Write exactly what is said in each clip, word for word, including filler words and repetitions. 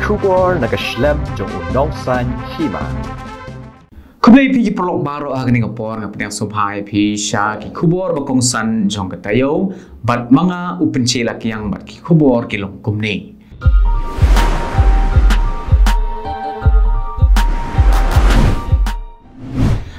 Khubor na ka shlem jong u nongsan hima. Khublei phi ki paralok baroh ha kane ka por, nga pdiang sngewbha ïa phi sha ki khubor ba kongsan jong ka taïew, bad ma nga u Pynche Lakiang bad ki khubor ki long kumne.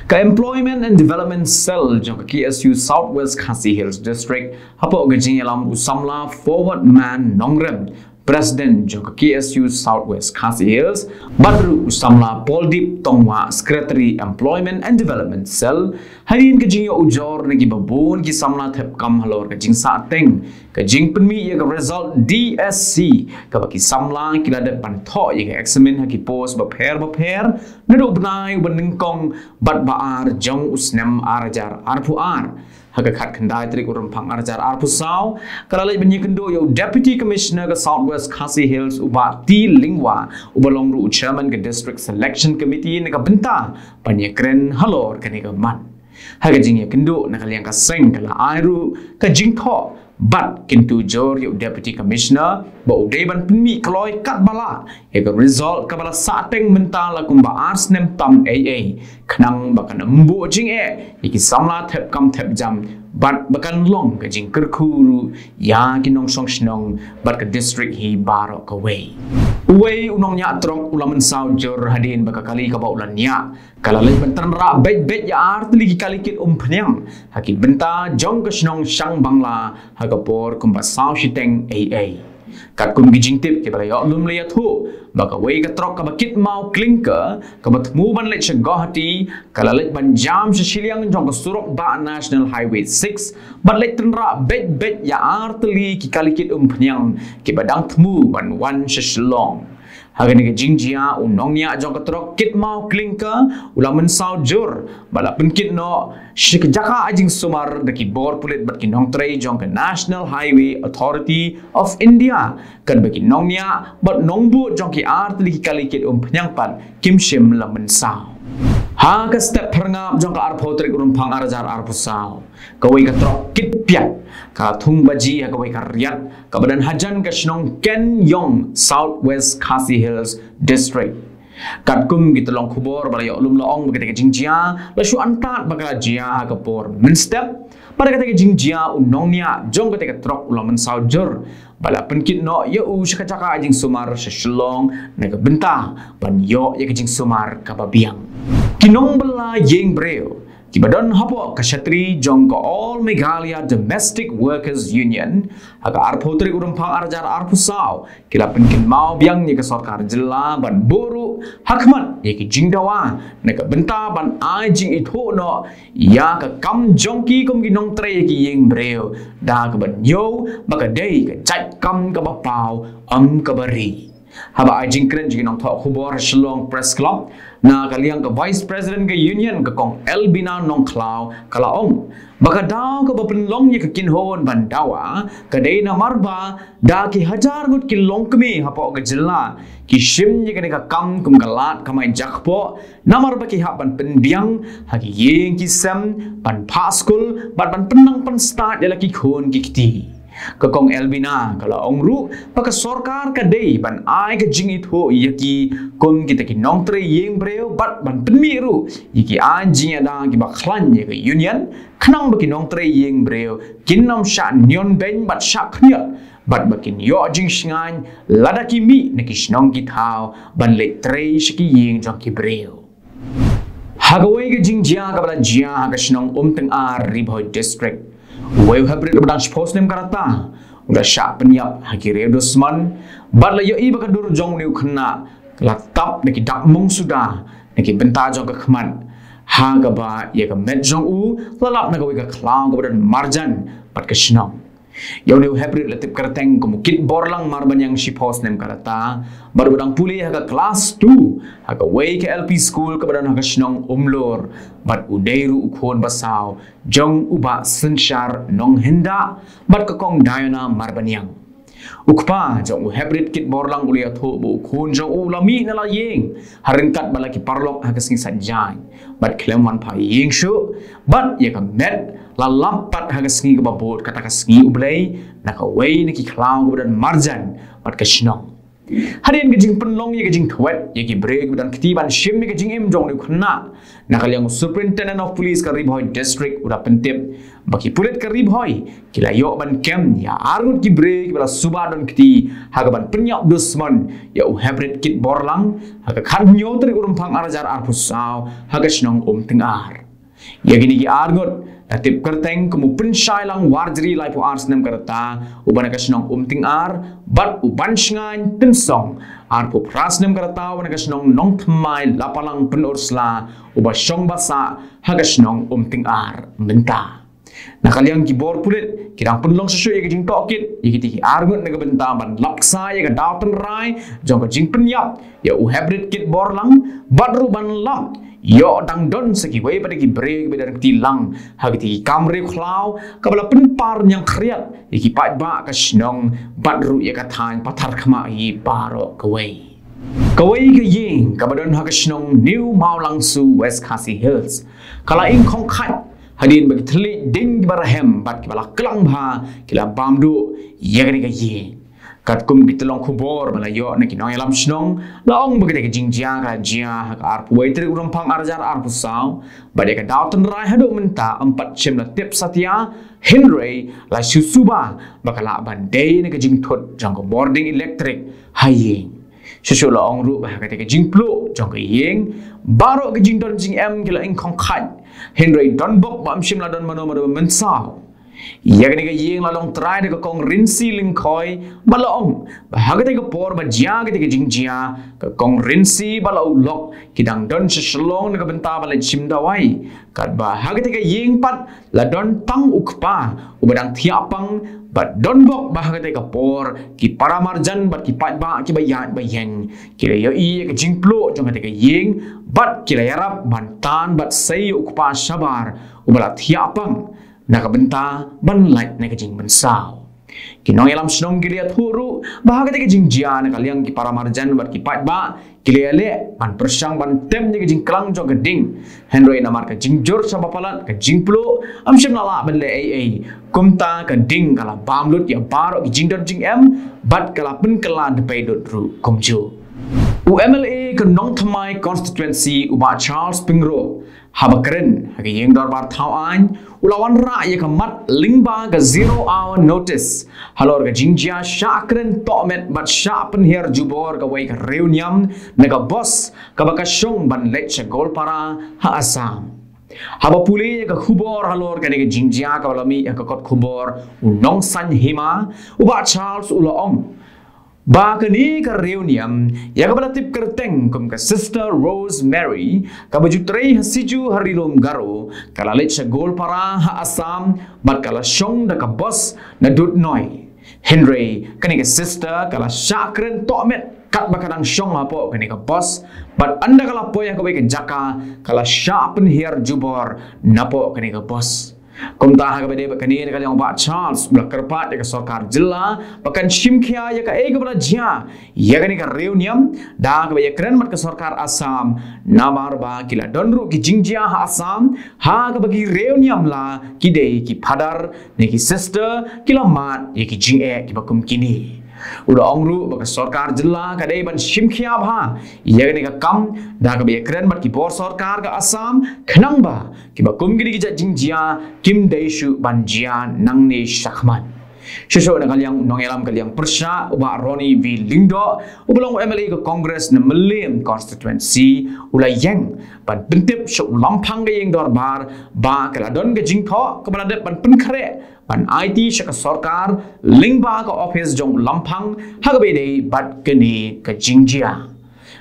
Ka Employment and Development Cell jong ka K S U South West Khasi Hills District, hapoh ka jingïalam u samla Forward Man Nongrem, President jong ka K S U South West Khasi Hills, bad ruh u samla Pauldeep Tongwah, Secretary Employment and Development Cell, hadien ka jingïoh ujor na ki babun ki samla thep kam halor ka jingsahteng ka jingpynmih ïa ka result D S C, kaba ki samla ki la dep ban thoh ïa ka eksamin ha ki post bapher bapher naduh u bnai uba nyngkong bad ba ar jong u snem ar hajar arphew ar. Ha ka khatkhyndai tarik u Rymphang ar hajar arphew saw, ka la leit ban ïakynduh ïa u Deputy Commissioner ka South West Khasi Hills, u Bah T Lyngwa, uba long ruh u Chairman ka District Selection Committee, na ka bynta ban ïakren halor kane ka mat. Ha ka jingïakynduh na ka liang ka seng, ka la ai ruh ka jingthoh bad kyntu jur ïa u Deputy Commissioner ba u dei ban pynmih kloi katba lah ïa ka result kaba la sahteng mynta la kumba ar snem tam eiei, khnang ba kan ym buh jingeh ïa ki samla thep kam thep jam, bad ba kan long ka jingkyrkhu ruh ïa ki nongshong shnong bad ka district hi baroh kawei. Uwei u nongñiah trok u la mynsaw jur hadien ba ka kali kaba u la ñiah ka la leit ban tynrah beit beit ïa ar tylli ki kali kit umphniang ha ki bynta jong ka shnong Shangbangla ha ka por kumba saw shiteng eiei. Katkum ki jingtip kiba la ïoh lum la ïathuh ba kawei ka trok kaba kit maw clinker kaba thmu ban leit sha Guwahati ka la leit ban jam sha shiliang jong ka surok bah National Highway six bad leit tynrah beit beit ïa ar tylli ki kali kit umphniang kiba dang thmu ban wan sha Shillong. Ha kane ka jingjia u nongñiah jong ka trok kit maw clinker u la mynsaw jur bad la pynkit noh sha ka jaka ai jingsumar da ki bor pulit bad ki nongtrei jong ka National Highway Authority of India, katba ki nongñiah bad nongbud jong ki ar tylli ki kali kit umphniang pat kim shym la mynsaw. Ha ka step phyrngap jong ka arphew tarik u Rymphang ar hajar arphew saw, kawei ka trok kit piat ka la thung baji ha kawei ka riat kaba don hajan ka shnong Kenyong, South West Khasi Hills District. Katkum ki tyllong khubor ba la ïoh lum la ong ba kata ka jingjia la shu antad ba ka la jia ha ka por mynstep, bad kata ka jingjia u nongñiah jong kata ka trok u la mynsaw jur bad la pynkit noh ïa u sha ka jaka ai jingsumar sha Shillong na ka bynta ban ïoh ïa ka jingsumar kaba biang. Ki nongbylla ïing briew kiba don hapoh ka shatri jong ka All Meghalaya Domestic Workers Union, ha ka arphew tarik u Rymphang ar hajar arphew saw, ki la pynkynmaw biang ïa ka sorkar jylla ban buh ruh ha khmat ïa ki jingdawa na ka bynta ban ai jingithuh noh ïa ka kam jong ki kum ki nongtrei ïa ki ïing briew, da kaba ñiew ba ka dei ka jait kam kaba paw, ym kaba ri. Haba ai jingkren jong ki nongthoh khubor ha Shillong Press Club na ka liang ka Vice President ka Union, ka Kong Elbina Nongkhlaw, ka la ong ba ka daw kaba pynlong ïa ka kynhun ban dawa ka dei namar ba da ki hajar ngut ki longkmie hapoh ka jylla ki shim ïa kane ka kam kum ka lad kamai jakpoh, namar ba ki hap ban pynbiang ha ki ïing ki sem, ban phah skul bad ban pynnang pynstad ïa la ki khun ki kti. Ka Kong Elbina ka la ong ruh ba ka sorkar ka dei ban ai ka jingithuh ïa ki kum kita ki nongtrei ïing briew bad ban pynmih ruh ïa ki ai jingïada kiba khlaiñ ïa ka Union, khnang ba ki nongtrei ïing briew kin ym shah ñion beiñ bad shah khñiot, bad ba kin ïoh jingshngaiñ lada ki mih na ki shnong ki thaw ban leit trei sha ki ïing jong ki briew. Ha kawei ka jingjia kaba la jia ha ka shnong Umtyngar, Ri Bhoi District, uwei u heprit uba dang shiphew snem ka rta u la shah pynïap ha ki riew dusmon, bad la ïohi ba ka dur jong une u khynnah ka la tap da ki dak mung suda na ki bynta jong ka khmat, ha kaba ïa ka met jong u la lap na kawei ka khlaw kaba don marjan bad ka shnong. Ïa une u heprit la tip kyrteng kum u Kitborlang Marbaniang, shiphew snem ka rta, bad u dang pule ha ka klas two ha kawei ka L P school kaba don ha ka shnong Umlur, bad u dei ruh u khun basaw jong u Bah Synshar Nonghynda bad ka Kong Diana Marbaniang. U kpa jong u heprit Kitborlang u la ïathuh ba u khun jong u u la mih na la ïing ha ryngkat bad la ki paralok ha ka sngi Saitjaiñ, bad khlem wan phai ïing shuh, bad ïa ka met la lap pat ha ka sngi kaba bud, kata ka sngi U Blei, na kawei na ki khlaw kaba don marjan bad ka shnong. Hadien ka jingpynlong ïa ka jingthwet ïa ki briew kiba don kti ban shim ïa ka jingim jong u khynnah, na ka liang u Superintendent of Police ka Ri Bhoi District u la pyntip ba ki pulit ka Ri Bhoi ki la ïoh ban kem ïa arngut ki briew kiba la suba don kti ha kaban pynïap dusmon ïa u Hebred Kitborlang ha ka khathynñiew tarik u Rymphang arhajar arphew saw ha ka shnong Umtyngar. Ïa kine ki arngut la tip kyrteng kum u Pynshailang Warjri laiphew ar snem ka rta, uba na ka shnong Umtyngar, bad u Banshngaiñ Tynsong, arphew phra snem ka rta, uba na ka shnong Nongthymmai Lapalang Pynursla, uba shong basa ha ka shnong Umtyngar mynta. Na ka liang ki bor pulit ki dang pynlong shuh shuh ïa ka jingtohkit ïa kite ki arngut na ka bynta ban lap ksa ïa ka daw tynrai jong ka jingpynïap ïa u Hebred Kitborlang, bad ruh ban lap ïoh dang don sa kiwei pat ki briew kiba don kti lang ha kite ki kam riewkhlaw, kaba la pynpar ñiangkhriat ïa ki paidbah ka shnong bad ruh ïa ka thaiñ pathar khmah hi baroh kawei. Kawei ka ïing kaba don ha ka shnong New Mawlangsu, West Khasi Hills, ka la ing khongkhait hadien ba ki thylliej ding kiba rhem bad kiba la klang bha ki la bam duh ïa kane ka ïing. Katkum ki tyllong khubor ba la ïoh na ki nongïalam shnong, la ong ba kane ka jingjia ka la jia ha ka arphew wei tarik u Rymphang arhajar arphew saw, bad ïa ka daw tynrai haduh mynta ym pat shym la tip satia, hynrei la shu suba ba ka lah ban dei na ka jingthut jong ka bording elektrik ha ïing. Shuh shuh la ong ruh ba ha kata ka jingpluh jong ka ïing, baroh ka jingdon jingem ki la ing khongkhait, hynrei don bok ba ym shym la don mano mano ba mynsaw. Ïa kane ka ïing la long trai da ka Kong Rynsi Lyngkhoi, bad la ong ba ha kata ka por ba jia kata ka jingjia, ka Kong Rynsi bad la u lok ki dang don sha Shillong na ka bynta ban leit shim dawai. Katba ha kata ka ïing pat la don tang u kpa uba dang thiah pang, bad don bok ba ha kata ka por ki para marjan bad ki paidbah kiba ïaid ba ïeng ki la ïohi ïa ka jingpluh jong kata ka ïing, bad ki la ïarap ban tan bad sei ïa u kpa shabar uba la thiah pang na ka bynta ban lait na ka jingmynsaw. Ki nongïalam shnong ki la ïathuh ruh ba ha kata ka jingjia, na ka liang ki para marjan bad ki paidbah ki la ïaleh ban pyrshang ban tem ïa ka jingklang jong ka ding, hynrei namar ka jingjur shaba palat ka jingpluh, ym shym la lah ban leh ei ei. Kumta ka ding ka la bam lut ïa baroh ki jingdon jingem, bad ka la pynkylla dpei lut ruh kumjuh. U M L A ka Nongthymmai constituency, u Bah Charles Pyngrope, haba kren ha ka ïing dorbar thaw aiñ, u la wanrah ïa ka mat lyngba ka zero hour notice halor ka jingjia shah kren tohmet bad shah pynhiar jubor kawei ka riewniam na ka bos kaba ka shong ban leit sha Goalpara ha Assam. Haba pule ïa ka khubor halor kane ka jingjia kaba la mih ha ka kot khubor u Nongsaiñ Hima, u Bah Charles u la ong ba kane ka riewniam, ïa kaba la tip kyrteng kum ka Sister Rosemary, kaba ju trei ha Siju ha Ri Lum Garo, ka la leit sha Goalpara ha Assam bad ka la shong da ka bos na Dudhnoi. Hynrei kane ka sister ka la shah kren tohmet katba ka dang shong hapoh kane ka bos, bad ynda ka la poi ha kawei ka jaka ka la shah pynhiar jubor napoh kane ka bos. Kumta ha kaba ïadei bad kane, na ka liang u Bah Charles u la kyrpad ïa ka sorkar jylla ba kan shim khia ïa kaei kaba la jia ïa kane ka riewniam da kaba ïakren bad ka sorkar Assam, namar ba ki la don ruh ki jingjia ha Assam ha kaba ki riewniam la ki dei ki phadar ne ki sister ki la mad ïa ki jingeh kiba kum kine. U la ong ruh ba ka sorkar jylla ka dei ban shim khia bha ïa kane ka kam da kaba ïakren bad ki bor sorkar ka Assam, khnang ba kiba kum kine ki jait jingjia kim dei shuh ban jia nangne shakhmat. Shuh shuh na ka liang u nongïalam ka liang pyrshah, u Bah Ronnie V Lyngdoh, uba long u M L A ka Congress na Mylliem constituency, u la ïeng ban pyntip sha u lamphang ka ïing dorbar ba ka la don ka jingthoh kaba la dep ban pynkhreh ban aiti sha ka sorkar lyngba ka ophis jong u lamphang ha kaba ïadei bad kane ka jingjia.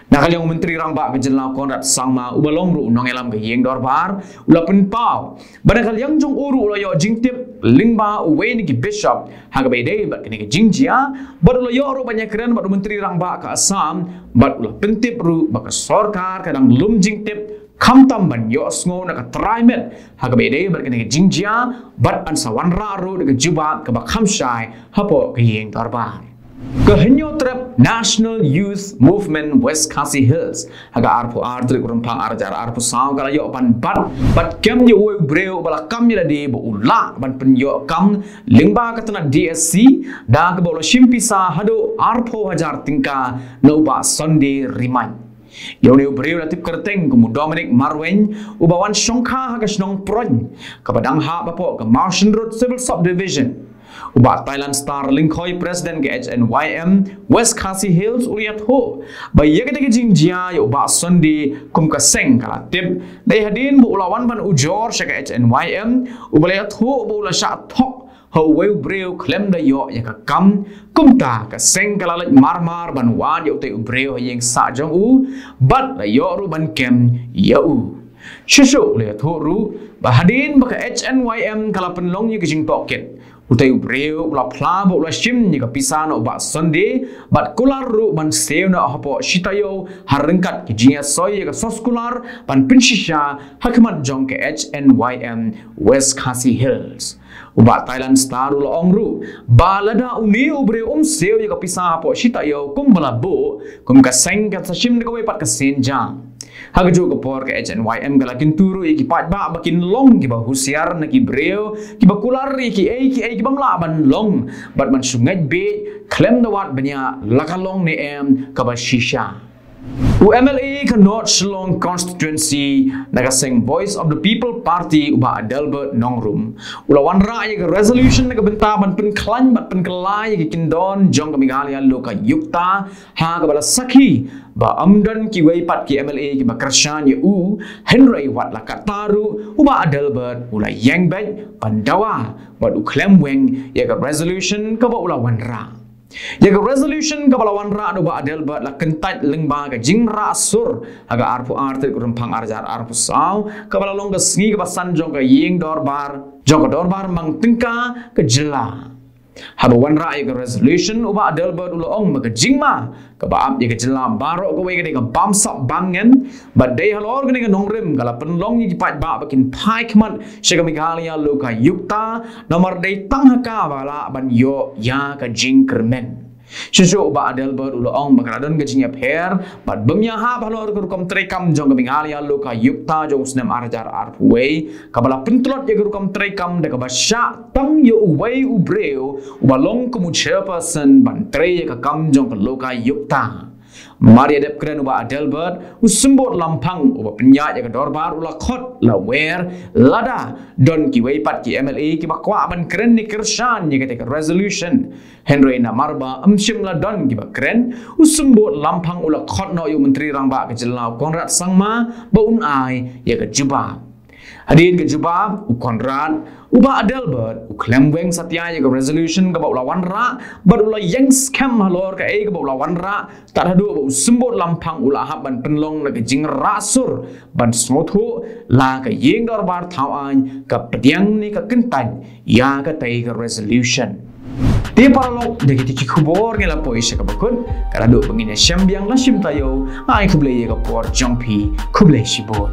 Na ka liang u Myntri Rangbah ka jylla Conrad Sangma, uba long ruh u nongïalam ka ïing dorbar, u la pynpaw ba na ka liang jong u ruh u la ïoh jingtip lyngba uwei na ki bishop ha kaba ïadei bad kane ka jingjia, bad u la ïoh ruh ban ïakren bad u Myntri Rangbah ka Assam, bad u la pyntip ruh ba ka sorkar ka dang lum jingtip khamtam ban ïohsngew na ka trai met ha kaba ïadei bad kane ka jingjia, bad yn sa wanrah ruh da ka jubab kaba kham shai hapoh ka ïing dorbar. Ka Hynñiewtrep National Youth Movement West Khasi Hills ha ka arphew ar tarik u Rymphang ar hajar arphew saw ka la ïoh ban bat bad kem ïa uwei u briew uba la kam ïa lade ba u lah ban pynïoh kam lyngba ka tnat D S C da kaba u la shim pisa haduh arphew hajar tyngka na u Bah Sunday Rimain. Ïa une u briew la tip kyrteng kum u Dominic Marwein uba wan shongkha ha ka shnong Proin kaba dang hap hapoh ka Mawshynrut Civil Subdivision. U Bah Thailand Star Lyngkhoi, President ka H N Y M West Khasi Hills u la ïathuh ba ïa kata ka jingjia ïa u Bah Sunday kum ka seng ka la tip dei hadien ba u la wan ban ujor sha ka H N Y M uba la ïathuh ba u la shah thok ha uwei u briew khlem da ïoh ïa ka kam. Kumta ka seng ka la leit marmar ban wad ïa utei u briew ha ïing sah jong u bad la ïoh ruh ban kem ïa u. Shuh shuh u la ïathuh ruh ba hadien ba ka H N Y M ka la pynlong ïa ka jingtohkit, utei u briew u la phla ba u la shim ïa ka pisa na u Bah Sunday bad kular ruh ban siew noh hapoh shi taïew ha ryngkat ka jingïasoi ïa ka sos kular ban pynshisha ha khmat jong ka H N Y M West Khasi Hills. U Bah Thailand Star u la ong ruh ba lada une u briew um siew ïa ka pisa hapoh shi taïew kumba la buh, kum ka seng kan sa shim da kawei pat ka sienjam. Ha kajuh ka por ka H N Y M ka la kyntu ruh ïa ki paidbah ba kin long kiba husiar na ki briew kiba kular ïa kiei kiei ki bym lah ban long bad ban shu ngeit bieit khlem da wad bniah la ka long ne em kaba shisha. U M L A ka North Shillong Constituency na ka seng Voice of the People Party u Bah Adelbert Nongrum u la wanrah ïa ka resolution na ka bynta ban pynkhlaiñ bad pynkylla ïa ka kyndon jong ka Meghalaya Lokayukta, ha kaba la sakhi ba ym don kiwei pat ki M L A kiba kyrshan ïa u. Hynrei wat la katta ruh u Bah Adelbert u la ïeng beit ban dawa bad u khlem weng ïa ka resolution kaba u la wanrah. Ïa ka resolution kaba la wanrah da u Bah Adelbert la kyntait lyngba ka jingrah sur ha ka arphew ar tarik u Rymphang ar hajar arphew saw kaba la long ka sngi kaba san jong ka ïing dorbar jong ka dorbar mang tyngka ka jylla. Haba wanrah ïa ka resolution u Bah Adelbert u la ong ba ka jingma kaba ap ïa ka jylla baroh kawei ka dei ka bamsap bamngen bad dei halor kane ka nongrim ka la pynlong ïa ki paidbah ba kin phai khmat sha ka Meghalaya Lokayukta namar dei tang ha ka ba lah ban ïoh ïa ka jingkyrmen. Shuh shuh u Bah Adelbert u la ong ba ka la don ka jingïapher bad bym ïahap halor ka rukom treikam jong ka Meghalaya Lokayukta jong u snem ar hajar arphew wei kaba la pyntlot ïa ka rukom treikam da kaba shah tang ïa uwei u briew uba long kum u chairperson ban trei ïa ka kam jong ka Lokayukta. Mar ïa dep kren u Bah Adelbert u symbud Lamphang uba pynïaid ïa ka dorbar u la khot la wer lada don kiwei pat ki M L A kiba kwah ban kren ne kyrshan ïa kata ka resolution. Hynrei namar ba ym shym la don kiba kren, u symbud Lamphang u la khot noh ïa u Myntri Rangbah ka jylla u Conrad Sangma ba un ai ïa ka jubab. Hadien ka jubab u Conrad, u Bah Adelbert u khlem weng satia ïa ka resolution kaba u la wanrah bad u la ïeng skhem halor kaei kaba u la wanrah tad haduh ba u symbud Lamphang u la hap ban pynlong na ka jingrah sur ban sngewthuh la ka ïing dorbar thaw aiñ ka pdiang ne ka kyntait ïa katei ka resolution. Te paralok, da kitei ki khubor ngi la poi sha kaba kut. Ka la duh ba ngin ïa shem biang la shim taïew. Ai khublei ïa ka por jong phi. Khublei shibun.